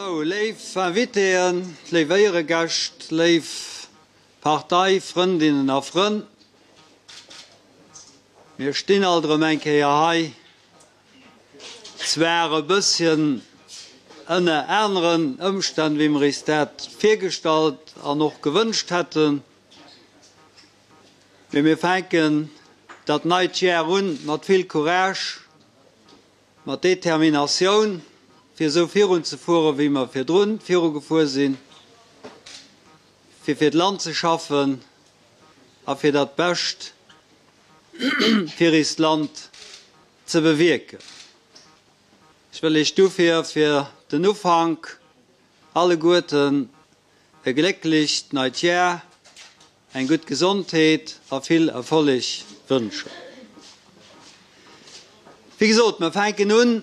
Sou, léif Invitéen, léif Éieregäscht, léif Parteifrëndinnen a Frënn, mir stinn alt erëm eng Kéier hei, zwar e bësschen ënner aneren Ëmstänn, wéi mer is dat virgestallt an och gewënscht hätten, mee mir fänken dat neit Jar un mat vill Courage, mat Determinatioun, fir esou virunzefueren, wéi mer virdrun virugefuer sinn. Fir fir d'Land ze schaffen a fir dat Bescht fir iist Land ze bewierken. Ech wëll Iech dofir fir den Ufank alleguerten e glécklecht neit Jar, eng gutt Gesondheet a vill Erfolleg wënschen. Wéi gesot, mer fänken un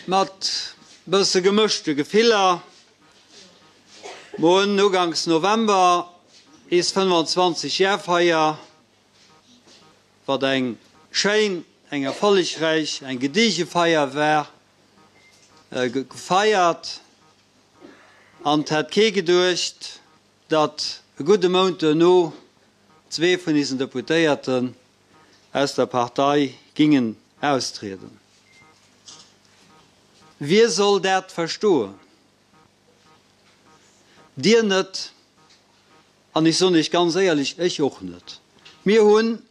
mat bësse gemëschte Gefiller. Mer hunn uganks November is 25 Järfeier, wat eng schéin, eng erfollegräich, eng gediege Feier war, gefeiert. An 't hätt kee geduecht, datt e gudde Mount duerno zwee vun isen Deputéierten aus der Partei gingen austrieden. Wie soll dat verstoen? Dir net, an ech soen Iech ganz éierlech, ech och net. Mir hunn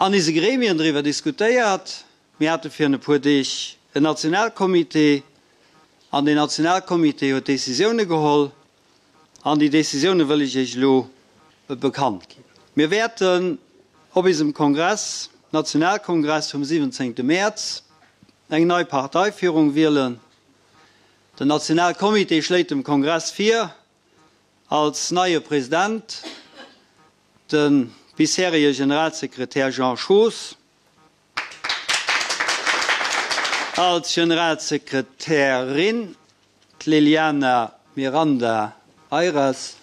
an ise Gremien driwwer diskutéiert. Mir hate virun e puer Deeg en Nationalcomité, an deen Nationalcomité huet Décisioune geholl, an déi Décisioune wëll ech Iech elo bekannt ginn. Mir wäerten op isem Kongress, Nationalkongress vum 17. Mäerz, eng nei Parteifierung wielen. Den Nationalcomité schléit dem Kongress vir, als neie President de bisherige Generalsekretär Jean Schoos, als Generalsekretärin d'Liliana Miranda Eiras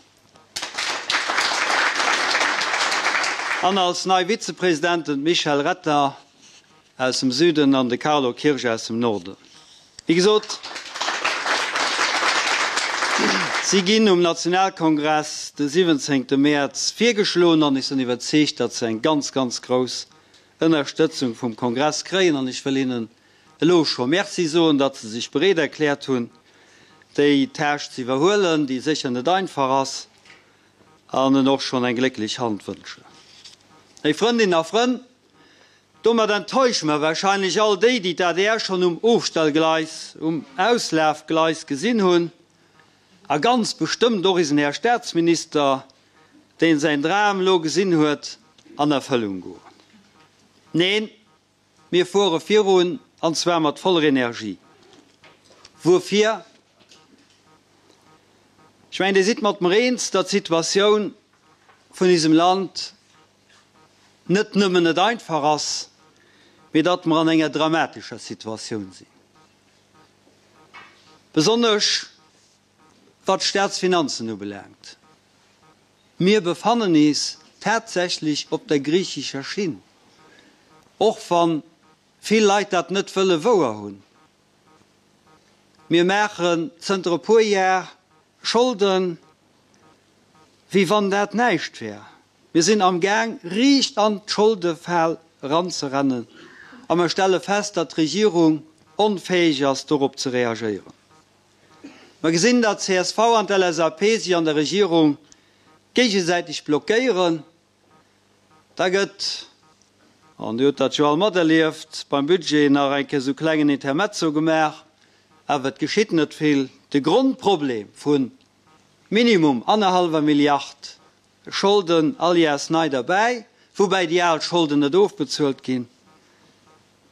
an als nei Vizepresidenten d'Michèle Retter aus dem Süden an de Carlo Kirsch aus dem Norden. Wéi gesot, si ginn um Nationalkongress de 17. Mäerz virgeschloen an ech sinn iwwerzeegt, datt se eng ganz, ganz grouss Ënnerstëtzung vum Kongress kréien an ech wëll hinnen elo scho Merci soen, datt se sech bereet erkläert hunn, déi Tâche ze iwwerhuelen, déi sécher net einfach ass, an en och schonn eng glécklech Hand wënschen. Léif Frëndinnen a Frënn, domat enttäusche mer wahrscheinlech all déi, déi d'ADR schonn um Ofstellgleis, um Auslafgleis gesinn hunn, a ganz bestëmmt och isen Här Staatsminister, deen säin Dram elo gesinn huet an Erfëllung goen. Neen, mir fuere virun, an zwar mat voller Energie. Wuerfir? Ech mengen, Dir sidd mat mer eens, datt d'Situatioun vun isem Land net nëmmen net einfach ass, mee datt mer an enger dramatescher Situatioun sinn. Besonnesch wat d'Staatsfinanzen ubelaangt. Mir befannen is tatsächlech op der griichescher Schinn, och wa vill Leit dat net wëlle wouer hunn. Mir maachen zënter e puer Jar Scholden, wéi wann dat näischt wär. Mir sinn amgaang, riicht an d'Scholdefal eranzerennen a mer stelle fest, datt d'Regierung onfäeg ass, dorop ze reagéieren. Mer gesinn, datt csv an d'LSAP sech an der Regierung géigesäiteg blockéieren. Da gëtt, an Dir hutt dat jo all materlieft, beim Budget nach eng Kéier esou klengen Intermezzo gemaach, awer et geschitt net vill. De Grondproblem vu minimum annerhallwer Milliard Scholden all Jahrs nei derbäi, woubäi déi al Scholden net ofbezuelt ginn,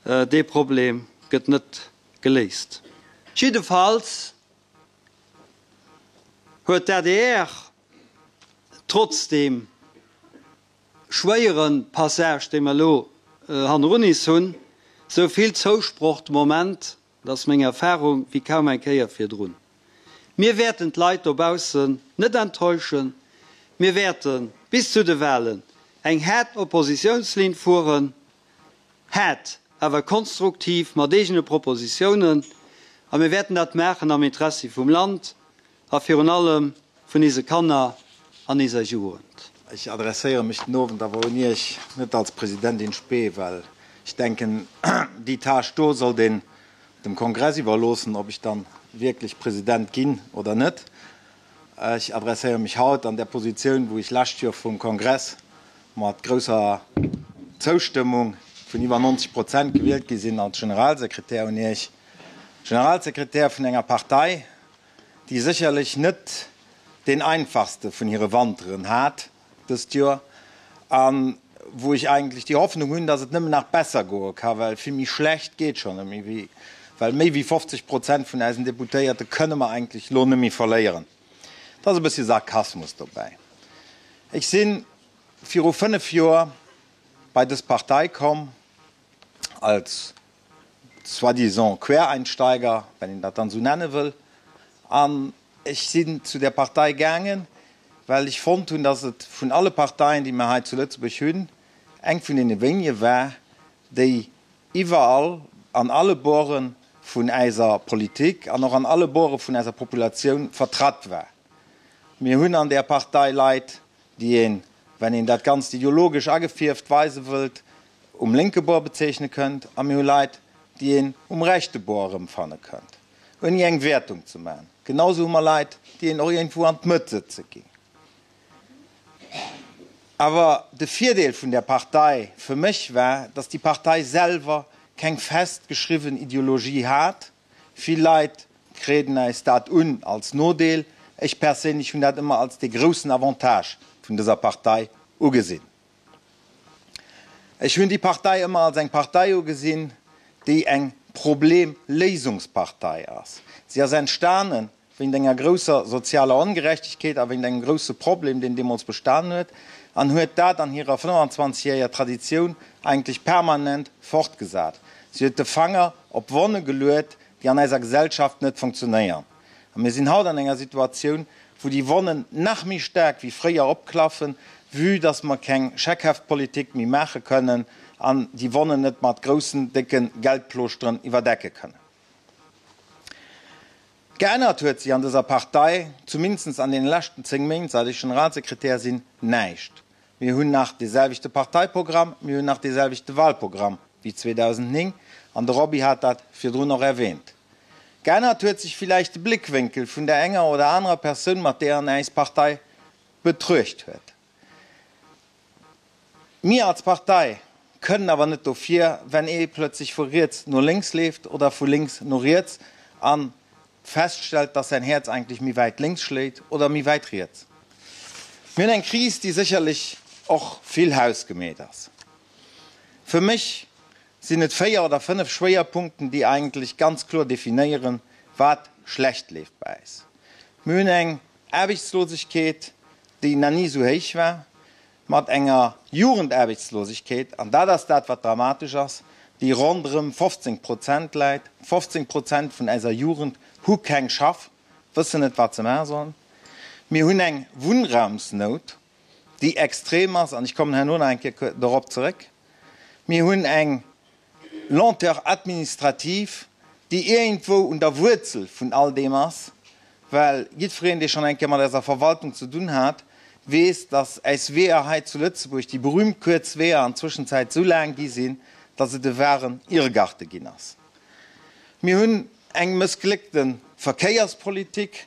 dee Problem gëtt net geléist. Jiddefalls huet d'ADR trotz deem schwéiere Passage, dee mer elo hannerun is hunn, sou vill Zousproch de Moment, dat ass meng Erfahrung, wéi kaum eng Kéier virdrun. Mir wäerten d'Leit dobaussen net enttäuschen. Mir wäerte bis zu de Wahlen eng haart Oppositiounslinn fueren. Haart, awer konstruktiv, mat eegene Propositiounen. A mir wäerten dat maachen am Interessi vum Land a virun allem vun eise Kanner an eiser Jugend. Ech adresséiere mech den Owend awer un Iech net als President in spe, well ech denken, déi Tâche do sollt een dem Kongress iwwerloossen, ob ech dann wierklech President ginn oder net. Ech adresséiere mech haut an där Positioun, wou ech lescht Joer vum Kongress mat grousser Zoustëmmung vun iwwer 90 Prozent gewielt gi sinn als Generalsekretär un Iech. Generalsekretär vun enger Partei, déi sécherlech net deen einfachste vun hire Wanteren hat dëst Joer a wou ech eigentlech déi Hoffnung hunn, datt et nëmmen nach besser goe ka, well vill méi schlecht geet schonn net méi, well méi wéi 50 Prozent vun eisen Deputéierte kënne mer eigentlech elo net méi verléieren. Et ass e bëssche Sarkasmus dobäi. Ech si viru 5 Joer bei dës Partei komm als soi-disant Quereinsteiger, wenn een dat dann esou nenne wëll, an ech sinn zu där Partei gaangen, well ech fonnt hunn, dass et vun alle Parteien, déi mir hei zu Lëtzebuerg hunn, eng vun deene wéinege war, déi iwwerall an alle Bore vun äiser Politik an och an alle Bore vun äiser Populatioun vertratt war. Mir hunn an där Partei Leit, déi een, wenn een dat Ganzt ideologesch agefierft weise wëllt, um lénke Bord bezeechne kënnt, a mir hu Leit, déi een um rechte Bord erëmfanne kënnt, ouni eng Wäertung ze maachen. Genausou hu mer Leit, déi een och iergendwou an d'Mëtt sëtze géing. Awer de Virdeel vun där Partei fir mech war, datt déi Partei selwer keng fest geschriwwen Ideologie hat. Vill Leit kreeden äis dat un als Nodeel, ech perséinlech hunn dat ëmmer als dee groussen Avantage vun dëser Partei ugesinn. Ech hunn déi Partei ëmmer als eng Partei ugesinn, déi eng Problemléisungspartei ass. Si ass entstane wéint enger grousser sozialer Ongerechtegkeet a wéint engem grousse Problem, deen deemools bestanen huet, an huet dat an hirer 25 jäier Traditioun eigentlech permanent fortgesat. Si huet de Fanger op Wonne geluet, déi an eiser Gesellschaft net funktionéieren. A mir sinn haut an enger Situatioun, wou déi Wonnen nach méi staark wéi fréier opklaffen, vue dass mer keng Scheckheftpolitik méi maache kënnen an déi Wonnen net mat groussen, décke Geldplooschteren iwwerdecke kënnen. Geännert huet sech an dëser Partei, zumindest an deene leschten 10 Méint, seit ech Generalsekretär sinn, näischt. Mir hunn nach dee selwechte Parteiprogramm, mir hunn nach dee selwechte Wahlprogramm wéi 2009, an de Robby hat dat virdrun och erwähnt. Geännert huet sech villäicht de Bléckwénkel vun där enger oder anerer Persoun, mat där en äis Partei betruecht huet. Mir als Partei kënnen awer net dofir, wenn ee plötzlech vu riets no lénks leeft oder vu lénks no riets a feststellt, dass säin Häerz eigentlech méi wäit lénks schléit oder méi wäit riets. Mir hunn eng Kris, déi sécherlech och vill hausgemeet ass. Fir mech sinn et 4 oder 5 Schwéierpunkten, déi eigentlech ganz kloer definéieren, wat schlecht leeft bei äis. Mir hunn eng Aarbechtslosegkeet, déi nach ni esou héich war, mat enger Jugendaarbechtslosegkeet, an dat ass dat, wat dramatesch ass, déi ronderëm 15 Prozent läit. 15 Prozent vun eiser Jugend hu keng Schaff, wëssen net, wat se maache sollen. Mir hunn eng Wunnraumsnout, déi extrem ass, an ech kommen herno nach eng Kéier dorop zeréck. Mir hunn eng Lenteur administrative, déi iergendwou un der Wuerzel vun all deem ass, well jiddwereen, dee schonn eng Kéier mat eiser Verwaltung ze dunn hat, weess, dass äis Weeër hei zu Lëtzebuerg, déi berühmt kuerz Weeër, an Zwëschenzäit esou laang gi sinn, dass et e wahren Irrgarte ginn ass. Mir hunn eng mëssgléckte Verkéierspolitik,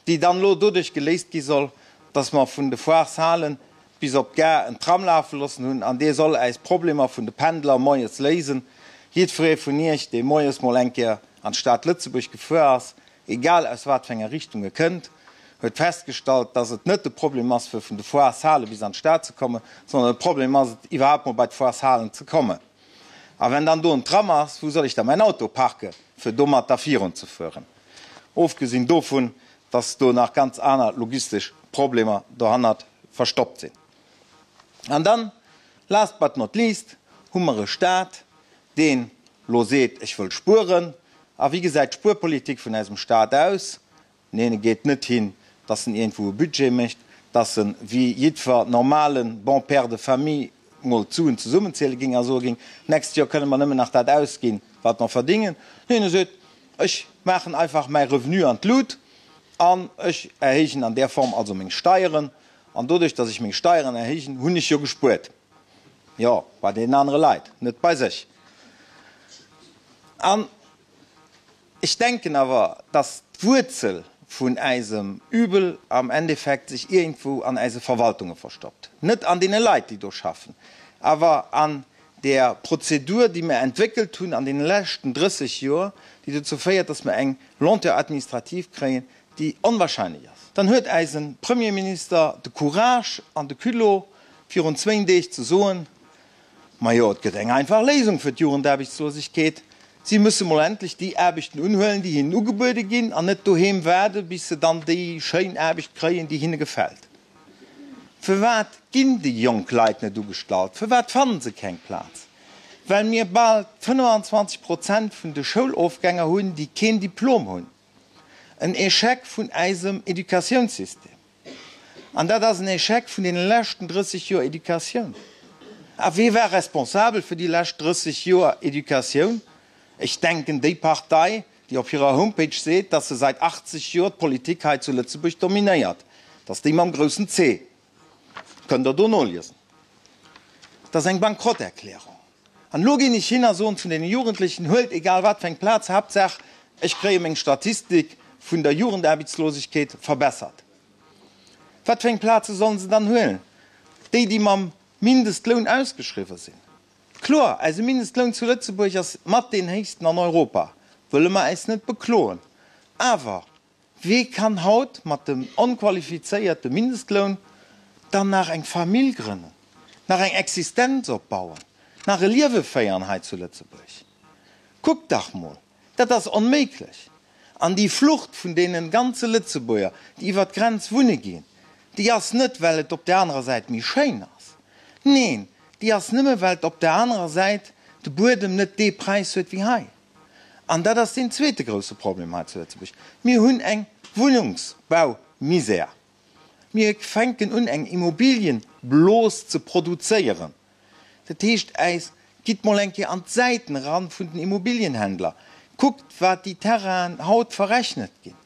déi dann elo doduerch geléist gi soll, dass mer vun de Foireshalen bis op d'Gare en Tram lafe loossen hunn an dee soll äis Problemer vun de Pendler moies léisen. Jiddweree vun Iech, dee moies mol eng Kéier an d'Stad Lëtzebuerg gefuer ass, egal aus wat fir enger Richtung e kënnt, huet festgestallt, dass et net de Problem ass, fir vun de Foireshale bis an d'Stad ze kommen, sondern de Problem ass et, iwwerhaapt mol bei d'Foireshalen ze kommen. A wenn dann do en Tram ass, wou soll ech da mäin Auto parke fir domat da virun ze fueren? Ofgesinn dovun, dass do nach ganz aner logistesch Problemer dohannert verstoppt sinn. An dann, last but not least, hu mer e Stat, deen elo seet, ech wëll spueren. A wéi gesäit d'Spuerpolitik vun eisem Stat aus? Neen, e geet net hin, dass en iergendwou e Budget mécht, dass en, wéi jiddwer normale bon père de famille, mol d'Suen zesummenziele géing a soe géing, d'nächst Joer kënne mer nëmmen nach dat ausginn, wat mer verdingen. Neen, e seet, Ech maachen einfach mäi Revenu an d'Lut an ech erhéijen an där Form also meng Steieren. An doduerch, datt ech meng Steieren erhéijen, hunn ech jo gespuert. Jo, bei deenen anere Leit, net bei sech. An ech denken awer, datt d'Wuerzel vun äisem Übel am Endeffekt sech iergendwou an äise Verwaltunge verstoppt. Net an deene Leit, déi do schaffen, awer an där Prozedur, déi mer entwéckelt hunn an deene leschten 30 Joer, déi dozou féiert, datt mer eng Lenteur administrative kréien, déi onwahrscheinlech ass. Dann huet äise Premierminister de Courage an de Culot, virun zwéin Deeg ze soen, Majo, et gëtt eng einfach Léisung fir d'Jugendaarbechtslosegkeet, Si musse mol endlech déi Aarbechten unhuelen, déi hinnen ugebuede ginn, an net doheem waarde bis se dann déi schéin Aarbecht kréien, déi hinne gefält. Firwat ginn déi jonk Leit net ugestallt? Firwat fannen se keng Plaz? Well mir bal 25 Prozent vun de Schoulofgänger hunn, déi keen Diplom hunn. En Echec vun äisem Educatiounssystem. An dat ass en Echec vun deene leschten 30 Joer Educatioun. A wee war responsabel fir déi lescht 30 Joer Educatioun? Ech denken déi Partei, déi op hirer Homepage seet, dass se seit 80 Joer d'Politik hei zu Lëtzebuerg dominéiert. Dat ass déi mam groussen C. Kënnt Der do noliesen. Dat ass eng Bankrotterklärung. An elo ginn ech hin a soen zu deene Jugendlechen, Huelt egal wat fir eng Plaz, Haaptsaach ech kréie meng Statistik vun der Jugendaarbechtslosegkeet verbessert. Wat fir eng Plaze sollen se dann huelen? Déi, déi mam Mindestloun ausgeschriwwen sinn. Kloer, eise Mindestloun zu Lëtzebuerg ass mat deen héchsten an Europa, wëlle mer äis net bekloen. Awer Wee kann haut mat dem onqualifizéierte Mindestloun dann nach eng Famill grënnen, nach eng Existenz opbauen, nach e Liewe féieren hei zu Lëtzebuerg? Kuckt dach mol, dat ass onméiglech! An déi Flucht vun deene ganze Lëtzebuerger, déi iwwer d'Grenz wunne ginn, déi ass net, well et op där anerer Säit méi schéin ass. Neen, déi ass nëmme, well et op där anerer Säit de Buedem net dee Präis huet wéi hei. An dat ass deen zweete grouse Problem hei zu Lëtzebuerg, Mir hunn eng Wunnungsbaumisär. Mir fänken un, eng Immobilienblos ze produzéieren. Dat heescht, äis gitt mol eng Kéier an d'Säiten eran vun den Immobilienhändler, kuckt, wat déi Terrainen haut verrechnet ginn.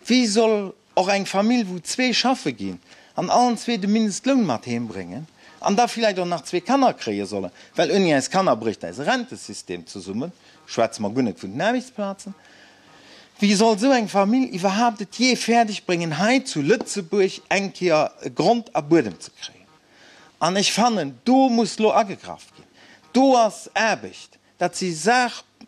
Wéi soll och eng Famill, wou zwee schaffe ginn an allen zwee de Mindestloun mat heem bréngen an da villäicht och nach zwee Kanner kréie sollen, well ouni eis Kanner brécht eise Rentesystem zesummen, schwätze mer guer net vun den Aarbechtsplazen, wéi soll esou eng Famill iwwerhaapt et jee fäerdeg bréngen, hei zu Lëtzebuerg eng Kéier e Grond a Buedem ze kréien? An ech fannen, do muss lo agegraff ginn. Do ass Aarbecht. Dat si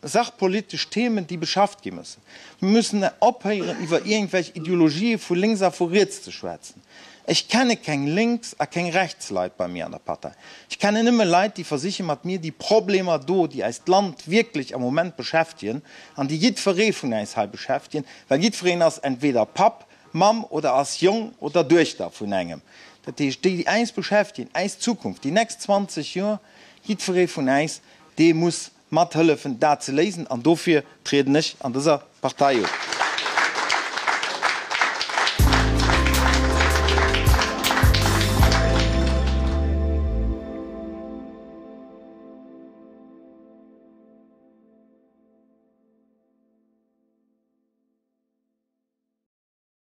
sachpolitesch Themen, déi beschafft gi mussen. Mir mussen ophéieren, iwwer iergendwelch Ideologië vu lénks a vu riets ze schwätzen. Ech kenne keng lénks a keng rechts Leit bei mir an der Partei. Ech kennen nëmme Leit, déi versiche mat mir déi Problemer do, déi eist Land wierklech am Moment beschäftegen an déi jiddweree vun äis hei beschäftegen, well jiddwereen ass entweder Papp, Mamm oder ass Jong oder Duechter vun engem. Dat heescht, déi, déi äis beschäftegen, äis Zukunft, déi nächst 20 Joer, jiddweree vun äis, dee muss mathëllefen, dat ze léisen. An dofir trieden ech an dëser Partei un.